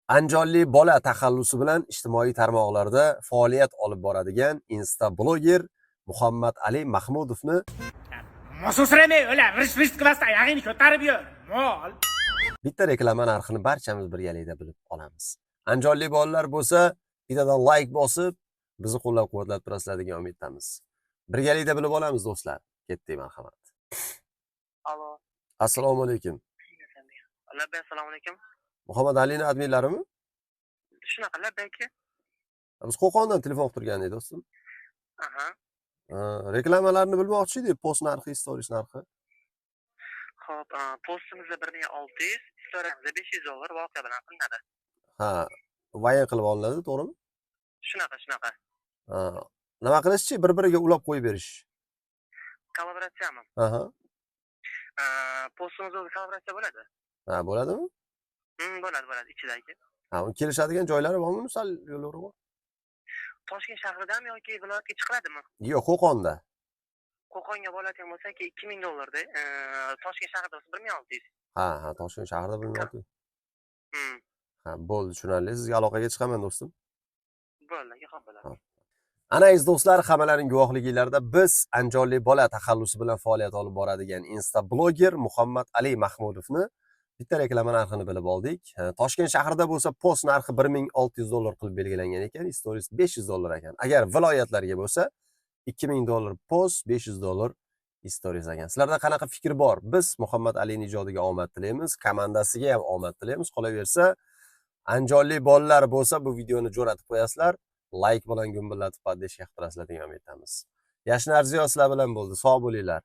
Andijonlik bola taxallusi bilan ijtimoiy tarmoqlarda faoliyat olib boradigan insta bloger Muhammad Ali Mahmudovni Mosusirama, o'la, g'isht g'isht qilmasdan oyog'ingni ko'tarib yur, mol. Bitta reklama narxini barchamiz birgalikda bilib olamiz. Andijonlik bolalar bo'lsa, bittadan layk bosib, bizni qo'llab-quvvatlab turasizlar degan umiddamiz. Birgalikda bilib olamiz, do'stlar. Ketdik, marhamat. Alo. Assalomu alaykum. Labbay, assalomu alaykum. Muhammad Alini adminlarimi? Shunaqa, labbay, aka. Biz Qo'qondan telefon qilib turgandik, do'stim. Aha. Reklamalarni bilmoqchi edik, post narxi, stories narxi. Xo'p, postimizda 1600, storiyamizda 500 dollar voqea bilan qilinadi. Ha, vayn qilib olinadi, to'g'rimi? Shunaqa, shunaqa. Ha, nima qilishchi? Bir-biriga ulab qo'yib berish. Kollaboratsiyami? Aha. Postimizda o'zi kollaboratsiya bo'ladi. Ha, bo'ladimi? Bo'ladi, bo'ladi ichida, aka. Ha, uni kelishadigan joylari bormi, sal yo'llari bor? Toshkent shahridami yoki viloyatga chiqiladimi? Yo'q, Qo'qonda. Qo'qonga bo'ladigan bo'lsa, aka, 2000 dollarda, Toshkent shahrida bo'lsa 1600. Ha, Toshkent shahrida bilmayapti. Ha, bo'ldi, tushunarli. Sizga aloqaga chiqaman, do'stim. Bo'ldi, aka, xo'p bo'ladi. Xo'p. Ana, aziz do'stlar, hammalaring guvohliginglarda biz Andijonlik bola taxallusi bilan faoliyat olib boradigan insta bloger Muhammad Ali Mahmudovni bitta reklama narxini bilib oldik. Ha, Toshkent shahrida bo'lsa post narxi 1600 dollar qilib belgilangan ekan, stories 500 dollar ekan. Agar viloyatlarga bo'lsa 2000 dollar post, 500 dollar stories ekan. Sizlarda qanaqa fikr bor? Biz Muhammad Alining ijodiga omad tilaymiz, komandasiga ham omad tilaymiz. Qolaversa, andijonlik bolalar bo'lsa, bu videoni jo'natib qo'yasizlar. Layk bilan gumbillatib, поддержка qilib turasizlar degan umiddamiz. Yashnar Ziyo sizlar bilan bo'ldi. Sog' bo'linglar.